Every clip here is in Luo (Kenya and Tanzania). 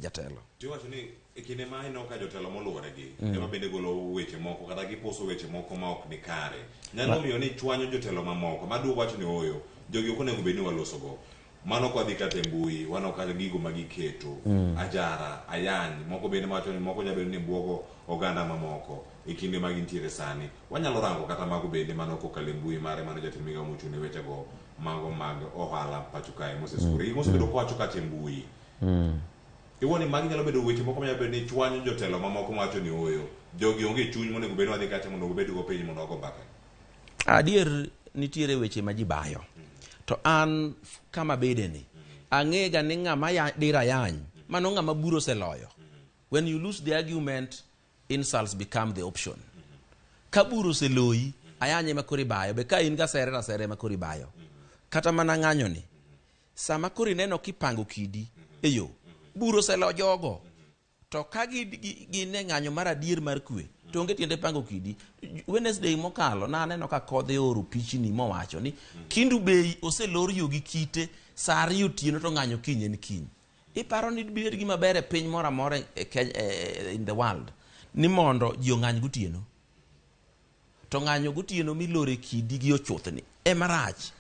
jatelo. Tiwacho ni e kinde ma ineno ka jotelo moluwore gi ema bende golo weche moko kata giposo weche moko ma ok ni kare, nyalo miyo ni chwanyo jotelo mamoko maduogo wacho ni ooyo, jogi ok onego bed ni walosogo. Mano kwa dhi kata e mbui, waneno kata gigo ma giketo, ajara, ayany, moko bende wacho ni moko nyalo bedo ni buogo oganda mamoko e kinde ma gintiere sani. Wanyalo rango kata mago bende mano kokalo e mbui mare mano jatend migao mochung' ne wechego mago mag ohala pacho kae Moses Kuria. Gik mosebedo kowacho kacha e mbui. Iwuo ni magi nyalo bedo weche moko manyalo bedo ni chwanyo jotelo mamoko mawacho ni ooyo, jogi onge chuny monego bed ni wadhi kacha mondo wabed go piny mondo wago mbaka. Adier nitiere weche ma ji bayo. To an kama bede ni, ang'ega ni ng'ama diro ayany, mano ng'ama bura oseloyo. When you lose the argument, insults become the option. Ka bura oseloyi, ayany ema koro ibayo. Be ka in gasere to asere ema koro ibayo. Kata mana ng'anyo ni, sama koro ineno kipango kidi e yo, bura oselo jogo. To ka gin e ng'anyo mar adier mar kwe, to onge tiende pango kidi. Wednesday mokalo, naneno ka kodhe ooro pichni mowacho ni Kendu Bay oselor yo gi kite saa 2 otieno to ng'anyo kiny en kiny. Iparo ni dibed gima ber e piny moro amora e Kenya, in the world ni mondo ji ong'any gotieno? To ng'anyo gotieno milore kidi gi ochuthni ema rach.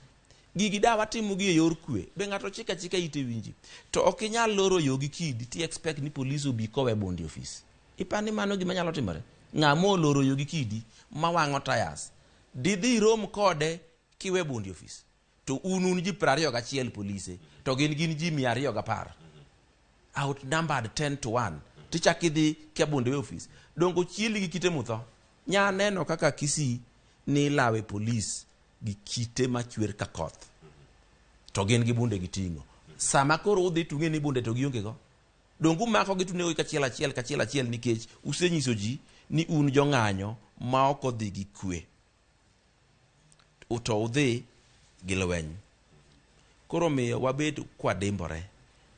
Gigi da watimo gi e yor kwe, be ng'ato chika chika ite winji. To ok inyal loro yo gi kidi ti expect ni police obi kowe bondi ofis. Iparo ni mano gima nyalo timore? Ng'ama oloro yo gi kidi mawang'o tires, didhi irom kode kiwe bondi ofis. To un un ji 21 polise, to gin gin ji 210. Outnumbered 10 to 1. Tichak idhi kia bonde we ofis. Dongo chieli gi kite mutho. Nya neno kaka Kisii ni lawe polis gi kite machwer ka koth. To gin gi bunde giting'o. Sama koro udhi tung'e ni bunde to gionge go. Donge umako gi tunego kachiel achiel kachiel achiel nikech usenyiso ji ni un jong'anyo ma ok odhi gi kwe. To udhi gi lweny. Koro miyo wabed kwadimbore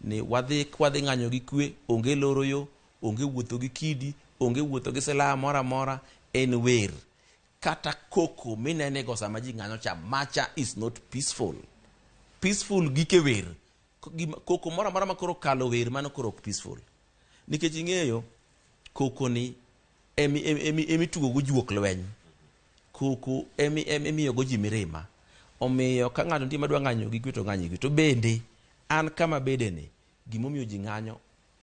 ni wadhi kwadhi ng'anyo gi kwe, onge loro yo, onge wuotho gi kidi, onge wuotho gi silaha moro amora, en wer. Kata koko minene go sama ji ng'anyo cha, macha is not peaceful. Peaceful gike wer. Koko moro amora ma koro kalo wer mano koro ok peaceful. Nikech ing'eyo koko ni emitugo go juok lweny. Koko emiyo go ji mirima. Omiyo ka ng'ato nitie madwa ng'anyo gi kwe to ng'anyo gi kwe. To bende an kama bede ni gimomiyo ji ng'anyo